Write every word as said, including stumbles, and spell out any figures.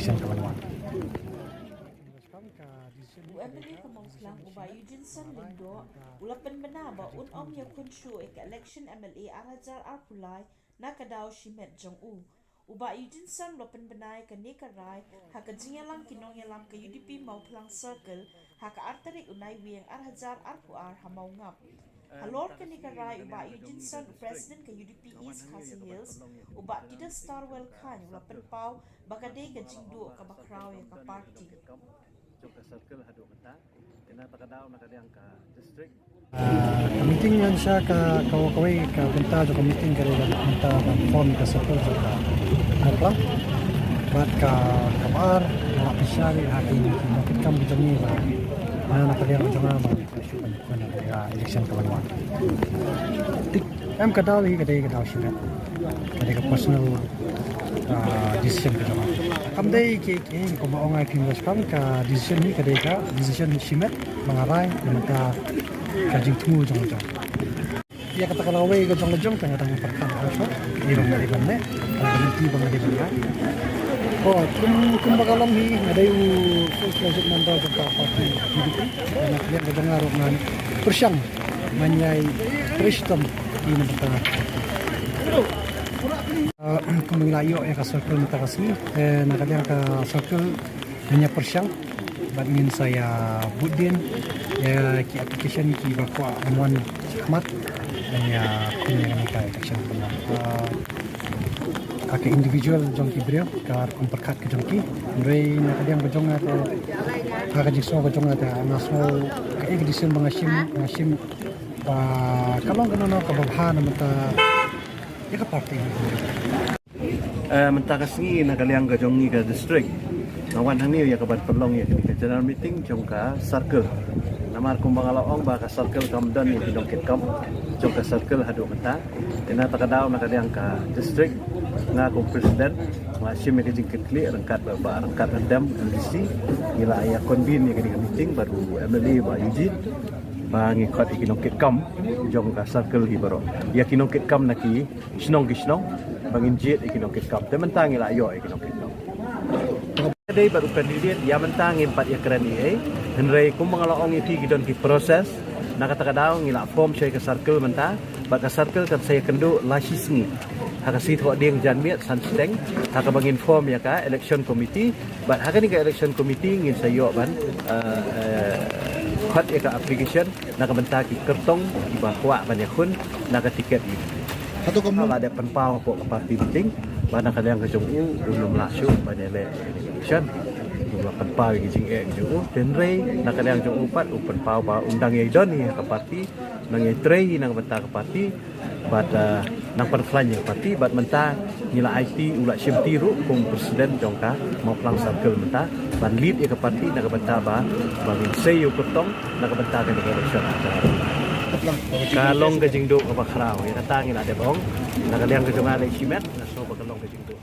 U M L A ka Mawphlang u Bah Eugene Shan Lyngdoh u la pynbna ba un ym ïakhun shuh ïa ka election M L A ar hajar arphew lai na ka daw shimet jong u. U Bah Eugene Shan u la pynbna ïa kane ka rai ha ka jingïalang ki nongïalam ka U D P Mawphlang Circle ha ka ar tarik u Naiwieng ar hajar arphew ar ha Mawngap. Halor kane ka rai u Bah Eugene Shan, u President ka U D P East Khasi Hills, u Bah Tidas Tarwel Chyne u la pynpaw ba ka dei ka jingduh kaba khraw ïa ka party. Jong ka circle haduh mynta. Kane ka daw na ka liang ka district. Ah, ka meeting ngan sha ka, ka, kawei ka bynta jong ka meeting ka dei ka bynta ban form ka circle jong ka Mawphlang. Bad ka, kaba ar, nga la pynshai ha ki, ki nongkitkam jong ngi ba na, na ka liang jong nga ba ka shu ban, ban, ah, election ka ban wan. Tik, em ka daw hi ka dei ka daw shimet. Ka dei ka personal, ah, decision ka jong nga. Kam dei ki, ki, kumba ong ai phi mynta, ka decision hi ka dei ka decision shimet ba nga rai na ka bynta ka jingthmu jong nga jong. Ïa kata ka lawei ka jong ka jong ka nga dang pyrkhat ha ka, i ba nga dei ban leh, ka lynti ba nga dei ban leh. Ko, kum, kumba ka long hi nga dei u full fledged member jong ka party U D P. Na ka liang ka jong nga ruh ngan pyrshang ban ïai trei shitom ïa ka bynta. Ah, kumba ngi la ïoh ïa ka circle mynta ka sngi, eh, na ka liang ka circle ngin ïa pyrshang bad ngin sa ïa bud dien ïa ki application kiba kwah ban wan shakhmat ban ïa pynlong ïa kane ka election. Ah, ha ka individual jong ki briew, ka rukom pyrkhat ka jong ki. Hynrei na ka liang ka jong nga te, ha ka jingsngew ka jong nga te, nga sngew kaei ka decision ba nga shim, nga shim ba ka long kano kano kaba bha na ka bynta ïa ka party. Eh, mynta ka sngi na ka liang ka jong ngi ka district, nga wan hangne ïa ka ban pynlong ïa kane ka general meeting jong ka circle. Namar kumba nga la ong ba ka circle kam don ïa ki nongkitkam jong ka circle haduh mynta. Te na kata ka daw na ka liang ka district, nga kum president, nga shim ïa ka jingkitkhlieh ryngkat bad, bad ryngkat ryndem M D C, ngi la ïa convene ïa kane ka meeting bad u M L A Bah Eugene, ba ngin khot ïa ki nongkitkam jong ka circle hi baroh, ïa ki nongkitkam na ki shnong ki shnong, ba ngin jied ïa ki nongkitkam. Te mynta ngi la ïoh ïa ki nongkitkam. Ka dei bad u candidate, ïa mynta ngim pat ïakren ei ei. Hynrei kumba nga la ong ïa phi, ki don ki process. Na kata ka daw ngi la form sha ka circle mynta, bad ka circle kan sa ïakynduh la shisngi ha ka sngi Thohdieng janmiet san shiteng, ha kaba ngin form ïa ka election committee. Bad ha kane ka election committee ngin sa ïoh ban, eh, eh, khot ïa ka application na ka bynta ki kyrtong kiba kwah ban ïakhun na ka ticket hi. Hato ka mut la dep pynpaw hapoh ka party meeting ba na ka liang ka jong u, u nym lah shuh ban ïaleh election. U la pynpaw ïa ki jingeh ki jong u. Hynrei na ka liang jong u pat u pynpaw ba un dang ïai don hi ha ka party, nang ïai trei hi na ka bynta ka party. Bad, ah, nang pyrkhlaiñ ïa ka party, bad mynta ngi la aiti u Lahshimti ruh kum president jong ka Mawphlang Circle mynta ban lead ïa ka party na ka bynta ba, ba ngin sei ïa u kyrtong na ka bynta kane ka election. Ka long ka jingduh kaba khraw, ïa kata ngi la dep ong. Na ka liang ka jong nga lei shimet, nga sngew ba ka long ka jingduh.